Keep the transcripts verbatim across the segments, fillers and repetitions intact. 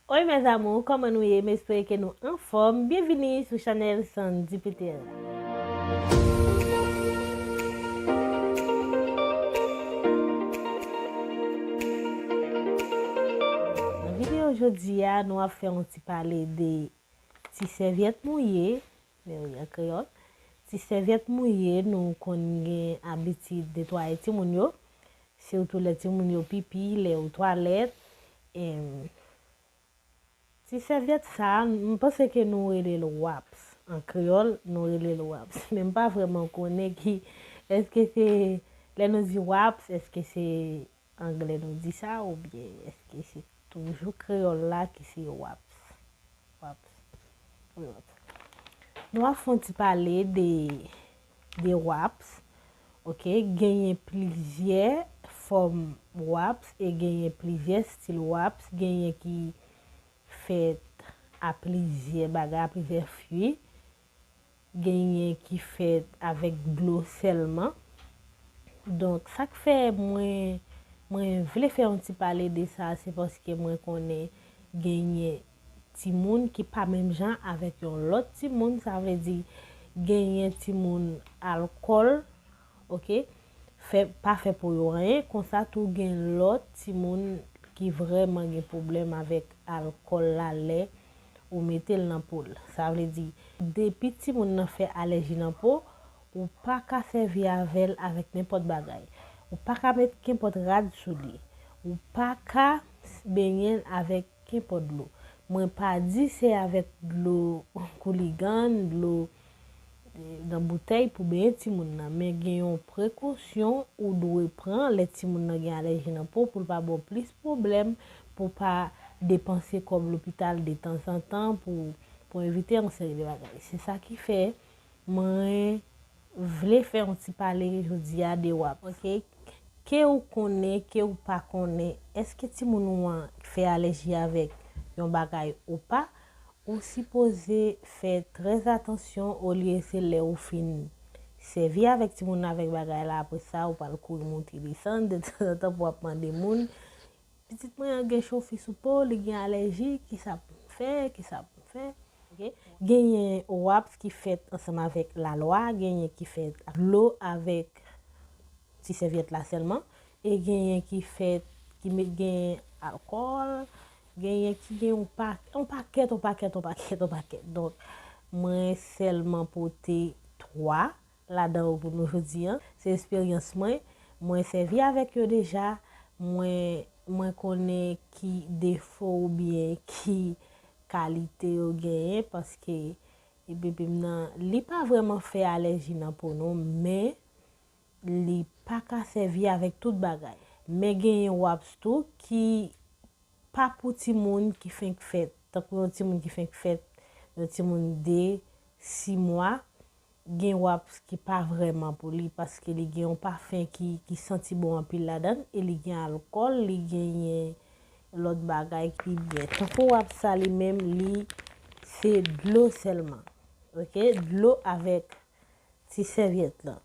Oi mes amours, kòman nou ye? M espere ke nou anfòm. Byenvini sou chanèl Sandy Peter. Nan videyo jodi a, nou ap fè yon ti pale de ti sèvyèt mouye, men wi, an kreyòl. Ti sèvyèt mouye, nou konn gen abitid netwaye timoun yo, sitou lè timoun yo pipi, lè yo twalèt. Em, ti sèvyèt sa a, m panse ke nou rele l wipes. An kreyòl, nou rele l wipes. Men m pa vrèman konnen ki, èske se, lè nou di wipes, èske se anglè nou di sa, oubyen èske se toujou kreyòl la ki se wipes? Wipes. Wi, wipes. Nou ap fè yon ti pale de, de wipes. Ok, genyen plizyè fòm wipes e genyen plizyè stil wipes. Genyen ki fèt a plizyè bagay, a plizyè fwi. Genyen ki fèt avèk dlo sèlman. Donk, sa k fè mwen, mwen vle fè yon ti pale de sa, se paske mwen konnen genyen timoun ki pa menm jan avèk yon lòt timoun. Sa vle di, genyen timoun alkòl, ok, fè, pa fè pou yo anyen. Konsa tou, gen lòt timoun ki vrèman gen pwoblèm avèk alkòl la lè ou mete l nan po l. Sa vle di, depi timoun nan fè alèji nan po, ou pa ka sèvi avè l avèk nenpòt bagay. Ou pa ka met kenpòt rad sou li. Ou pa ka benyen l avèk kenpòt dlo. Mwen pa di se avèk dlo kouligann, dlo, eh, nan boutèy pou benyen timoun nan, men gen yon prekosyon ou dwe pran lè timoun nan gen alèji nan po pou l pa ba w plis pwoblèm, pou w pa depanse kòb lopital detanzantan pou, pou evite yon seri de bagay. Se sa ki fè mwen vle fè yon ti pale jodi a de wipes, ok? Ke ou konnen, ke ou pa konnen, èske timoun ou an fè alèji avèk yon bagay ou pa, ou sipoze fè trè atansyon olye se lè ou fin sèvi avèk timoun nan avèk bagay la, apre sa, ou pral kouri monte desann, detanzantan pou w ap mande moun, pitit mwen an gen chofi sou po, li gen alèji, kisa pou m fè, kisa pou m fè? Ok? Genyen wipes ki fèt ansanm avèk lalwa, genyen ki fèt ak dlo avèk ti sèvyèt la sèlman, e genyen ki fèt, ki met, genyen alkòl, genyen ki gen yon pa-, yon pakèt, yon pakèt, yon pakèt, yon pakèt. Donk, mwen sèlman pote twa ladan yo pou nou jodi a. Se esperyans mwen. Mwen sèvi avèk yo deja. Mwen, mwen konnen ki defo oubyen ki kalite yo genyen, paske bebe m nan, li pa vrèman fè alèji nan po non, men li pa ka sèvi avèk tout bagay. Men genyen wipes tou ki pa pou timoun ki fenk fèt. Tankou yon timoun ki fenk fèt, yon timoun de sis mwa, gen wipes ki pa vrèman pou li, paske li gen yon pafen ki, ki santi bon anpil ladan l, e li gen alkòl, li genyen lòt bagay ki byen. Tankou wipes sa li menm, li se dlo sèlman. Ok? Dlo avèk ti sèvyèt lan.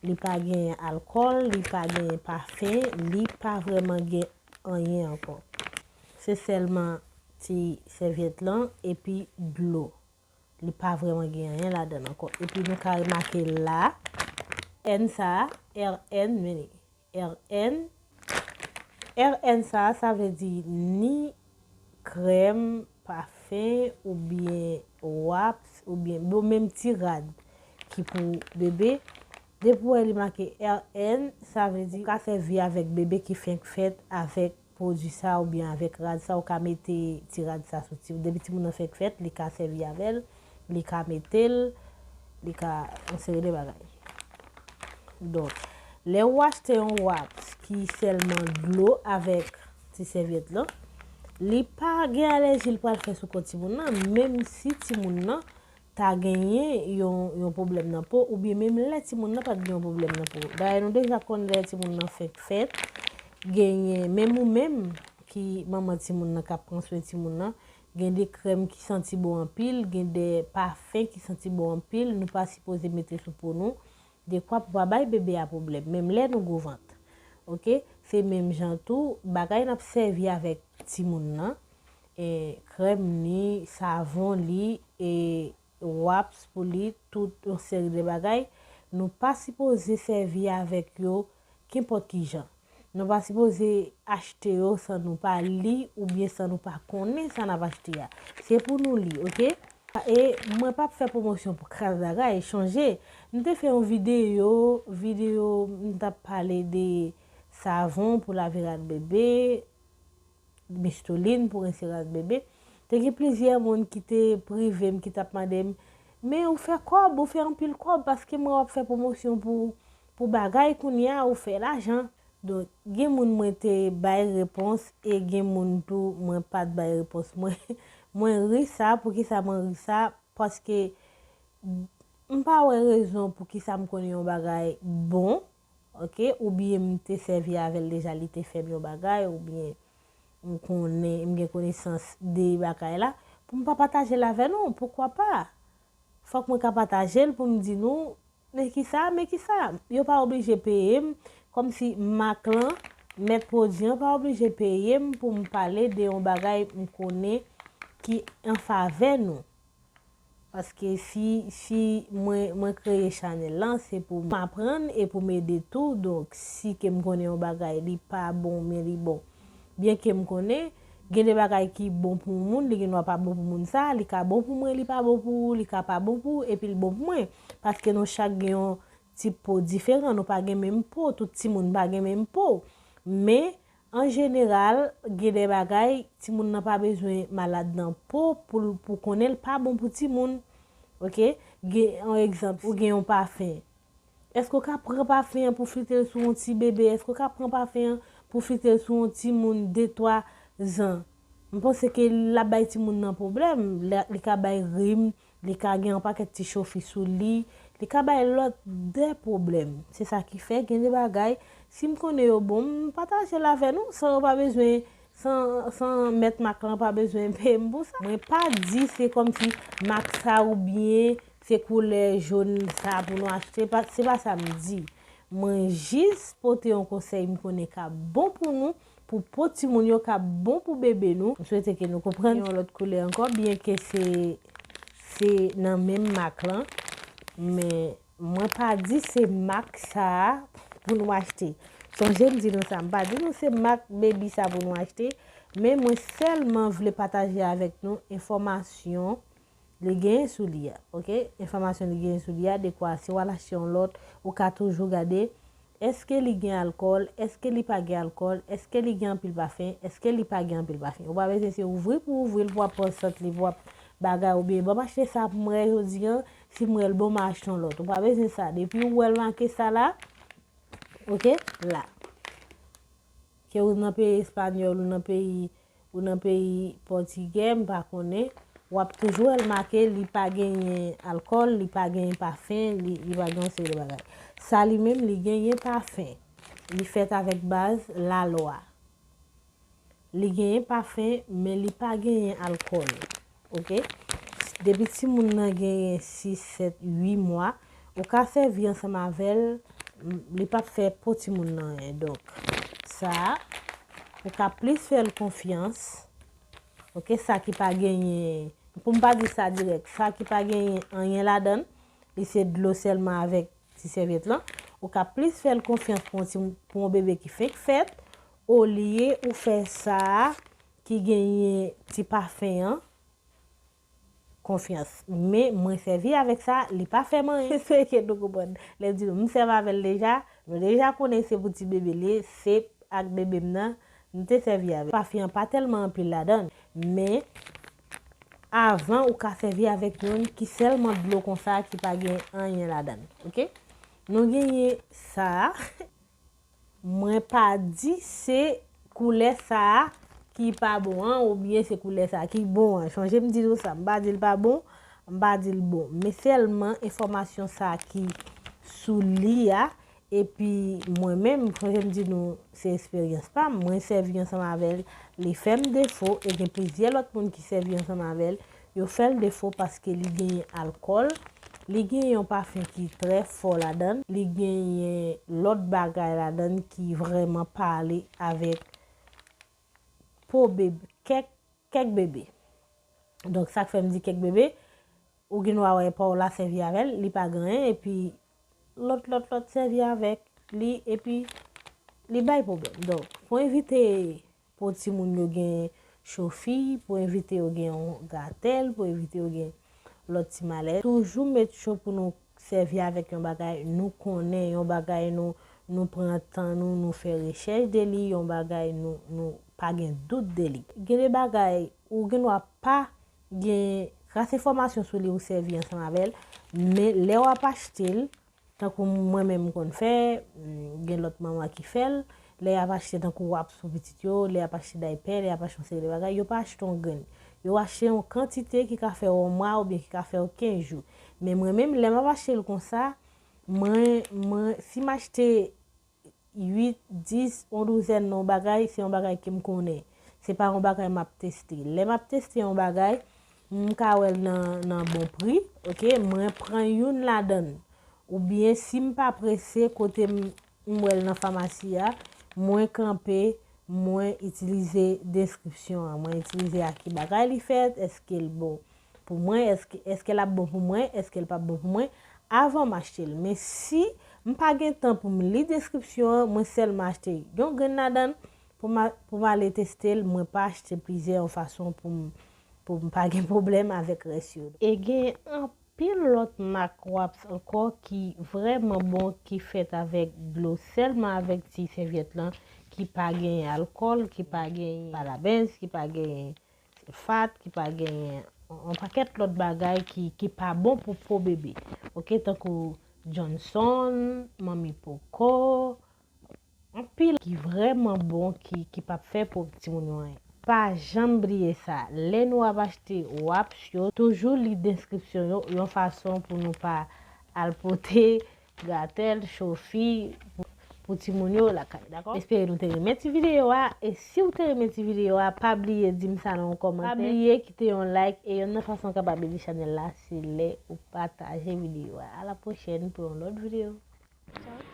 Li pa genyen alkòl, li pa genyen pafen, li pa vrèman gen anyen ankò. Se sèlman ti sèvyèt lan epi dlo. Li pa vrèman gen anyen ladan l ankò. Epi nou ka remake la, N sa a, R N, men li, R N. R N sa a, sa vle di ni krèm, pafen, oubyen wipes, oubyen, bon, menm ti rad ki pou bebe. Depi w wè li make R N, sa vle di ou ka sèvi avèk bebe ki fenk fèt avèk pwodui sa oubyen avèk rad sa, ou ka mete ti rad sa sou ti, depi timoun nan fenk fèt, li ka sèvi avè l, li ka mete l, li ka yon seri de bagay. Donk, lè ou achte yon wipes ki sèlman dlo avèk ti sèvyèt lan, li pa gen alèji l pral fè sou kò timoun nan, menm si timoun nan ta genyen yon, yon pwoblèm nan po, oubyen menm lè timoun nan pa t gen yon pwoblèm nan po. Dayè, nou deja konn lè timoun nan fenk fèt, genyen, menm ou menm ki manman timoun nan k ap pran swen timoun nan, gen de krèm ki santi bon anpil, gen de pafen ki santi bon anpil, nou pa sipoze mete sou po nou, dekwa pou pa bay bebe a pwoblèm, menm lè nou gwo vant. Ok? Se menm jan tou, bagay n ap sèvi avèk timoun nan, e, krèm li, savon li, e, wipes pou li, tout yon seri de bagay. Nou pa sipoze sèvi avèk yo kenpòt ki jan. Nou pa sipoze achte yo san nou pa li oubyen san nou pa konnen sa n ap achte a. Se pou nou li, oke? E mwen p ap fè pwomosyon pou kras bagay, chonje, m te fè yon videyo, videyo m t ap pale de savon pou lave rad bebe, Mistolin pou rense rad bebe. Te gen plizyè moun ki te prive m, ki t ap mande m, men ou fè kòb, ou fè anpil kòb, paske mwen w ap fè pwomosyon pou, pou bagay kounye a, ou fè lajan. Donk, gen moun mwen te bay repons e gen moun tou mwen pa t bay repons. Mwen, mwen ri sa, poukisa mwen ri sa? Paske m pa wè rezon poukisa m konnen yon bagay bon, oke, oubyen m te sèvi avè l deja, li te fè m yon bagay, oubyen m konnen, m gen konesans de bagay la, pou m pa pataje l avè nou, poukwa pa? Fòk mwen ka pataje l pou m di nou, men kisa, men kisa, yo pa oblije peye m, kòmsi mak lan, mèt pwodui an pa oblije peye m pou m pale de yon bagay m konnen ki an favè nou. Paske si, si mwen, mwen kreye chanèl lan, se pou m aprann e pou m ede tou. Donk, si ke m konnen yon bagay, li pa bon, men li bon. Byenke m konnen, gen de bagay ki bon pou moun, li gen dwa pa bon pou moun sa, li ka bon pou mwen, li pa bon pou ou, li ka pa bon pou ou, epi l bon pou mwen. Paske nou chak gen yon tip po diferan, nou pa gen menm po, tout timoun pa gen menm po. Men, an jeneral, gen de bagay, timoun nan pa bezwen malad nan po pou, pou konnen l pa bon pou timoun. Oke? Gen, yon egzanp, ou gen yon pafen. Èske w ka pran pafen an pou frite l sou yon ti bebe? Èske w ka pran pafen an pou frite l sou yon timoun de, twa zan? M panse ke l ap bay timoun nan pwoblèm. Li, li ka bay rim, li ka gen yon pakèt ti chofi sou li, li ka bay lòt de pwoblèm. Se sa ki fè gen de bagay, si m konnen yo bon, m pataje l avè nou, san yo pa bezwen, san, san mèt mak lan pa bezwen peye m pou sa. Mwen pa di se kòmsi mak sa oubyen se koulè jòn sa pou nou achte, pa, se pa sa m di. Mwen jis pote yon konsèy m konnen k ap bon pou nou, pou po timoun yo, k ap bon pou bebe nou. M swete ke nou konprann yon lòt koulè ankò, byenke se, se nan menm mak lan, men mwen pa di se mak sa a pou nou achte. Sonje m di nou sa, m pa di nou se mak baby sa pou nou achte, men mwen sèlman vle pataje avèk nou enfòmasyon li genyen sou li a, oke? Enfòmasyon li genyen sou li a, dekwa si w al achte yon lòt, ou ka toujou gade, èske li gen alkòl, èske li pa gen alkòl, èske li gen anpil pafen, èske li pa gen anpil pafen. Ou pa bezwen se ouvri pou ouvri l, pou w ap pran sant li, pou w ap bagay, oubyen ban m achte sa pou m wè jodi an, si m wè l bon, m a achte yon lòt. Ou pa bezwen sa. Depi w wè l make sa la, oke, la. Ke ou nan peyi espanyòl, ou nan peyi, ou nan peyi pòtigè, m pa konnen, w ap toujou wè l make li pa genyen alkòl, li pa genyen pafen, li, li pa gen yon seri de bagay. Sa li menm, li genyen pafen. Li fèt avèk baz lalwa. Li genyen pafen, men li pa genyen alkòl. Oke? Depi timoun nan genyen sis, sèt, uit mwa, ou ka sèvi ansanm avè l, m, li p ap fè po timoun nan anyen. Donk, sa a, ou ka plis fè l konfyans. Oke? Sa ki pa genyen, pou m pa di sa dirèk, sa ki pa genyen anyen ladan l, li se dlo sèlman avèk ti sèvyèt lan, ou ka plis fè l konfyans pou yon ti, pou yon bebe ki fenk fèt, olye ou fè sa a ki genyen ti pafen an konfyans. Men mwen sèvi avèk sa, li pa fè m anyen. Se ke nou konprann. Lè m di nou, m sèvi avè l deja, nou deja konnen se pou ti bebe l ye, se ak bebe m nan, m te sèvi avè l. Pafen an pa tèlman anpil ladan l, men avan ou ka sèvi avèk youn ki sèlman dlo konsa ki pa gen anyen ladan l, oke? Nou genyen sa a. Mwen pa di se koulè sa a ki pa bon an, oubyen se koulè sa a ki bon an. Chonje m di nou sa, m pa di l pa bon, m pa di l bon. Men sèlman enfòmasyon sa a ki sou li a, epi mwen menm, chonje m di nou se esperyans pa m, mwen sèvi ansanm avè l, li fè m defo, e gen plizyè lòt moun ki sèvi ansanm avè l, yo fè l defo paske li genyen alkòl, li genyen yon pafen ki trè fò ladan l, li genyen lòt bagay ladan l ki vrèman pale avèk po bebe, kèk kèk bebe. Donk, sa k fè m di kèk bebe, ou gen dwa wè pa w la sèvi avè l, li pa gen anyen, epi lòt, lòt, lòt sèvi avèk li, epi li bay pwoblèm. Donk, pou evite pou timoun yo gen chofi, pou evite yo gen yon gatèl, pou evite yo gen lòt ti malè. Toujou make sure pou nou sèvi avèk yon bagay nou konnen, yon bagay nou, nou pran tan nou, nou fè rechèch de li, yon bagay nou, nou pa gen dout de li. Gen de bagay ou gen dwa pa gen kras enfòmasyon sou li ou sèvi ansanm avè l, men lè w ap achte l, tankou mwen menm m konn fè, mm, gen lòt manman ki fè l, lè y ap achte tankou wap pou pitit yo, lè y ap achte daypè, lè y ap achte yon seri de bagay, yo pa achte yon grenn. Yo achte yon kantite ki ka fè w yon mwa oubyen ki ka fè w kenz jou. Men mwen menm, lè m ap achte l konsa, mwen, mwen, si m achte uit, dis, yon douzèn nan yon bagay, se yon bagay ke m konnen. Se pa yon bagay m ap teste. Lè m ap teste yon bagay, m ka wè l nan, nan bon pri, oke, mwen pran youn ladan l. Oubyen si m pa prese, kote m, m wè l nan famasi a, mwen kanpe, mwen itilize deskripsyon an, mwen itilize a ki bagay li fèt, èske l bon pou mwen, èske, èske l ap bon pou mwen, èske l p ap bon pou mwen, avan m achte l. Men si m pa gen tan pou m li deskripsyon an, mwen sèlman achte yon grenn ladan l pou m a-, pou m ale teste l, mwen pa achte plizyè yon fason pou m, pou m pa gen pwoblèm avèk rès yo. E gen anpil lòt mak wap ankò ki vrèman bon, ki fèt avèk dlo sèlman, avèk ti sèvyèt lan, ki pa genyen alkòl, ki pa genyen parabens, ki pa genyen fat, ki pa genyen yon pakèt lòt bagay ki, ki pa bon pou po bebe. Oke, tankou Johnson, Manmi Poco, anpil ki vrèman bon, ki, ki p ap fè po timoun yo anyen. Pa janm bliye sa, lè nou ap achte wap yo, toujou li deskripsyon yo, yon fason pou nou pa al pote gatèl, chofi pou, pou timoun yo lakay, dakò? Espere nou te renmen ti videyo a, e si w te renmen ti videyo a, pa bliye di m sa nan yon kòmantè. Pa bliye kite yon like, e yonn nan fason w kapab ede chanèl la, se lè ou pataje videyo a. A la pwochèn pou yon lòt videyo. Tchao.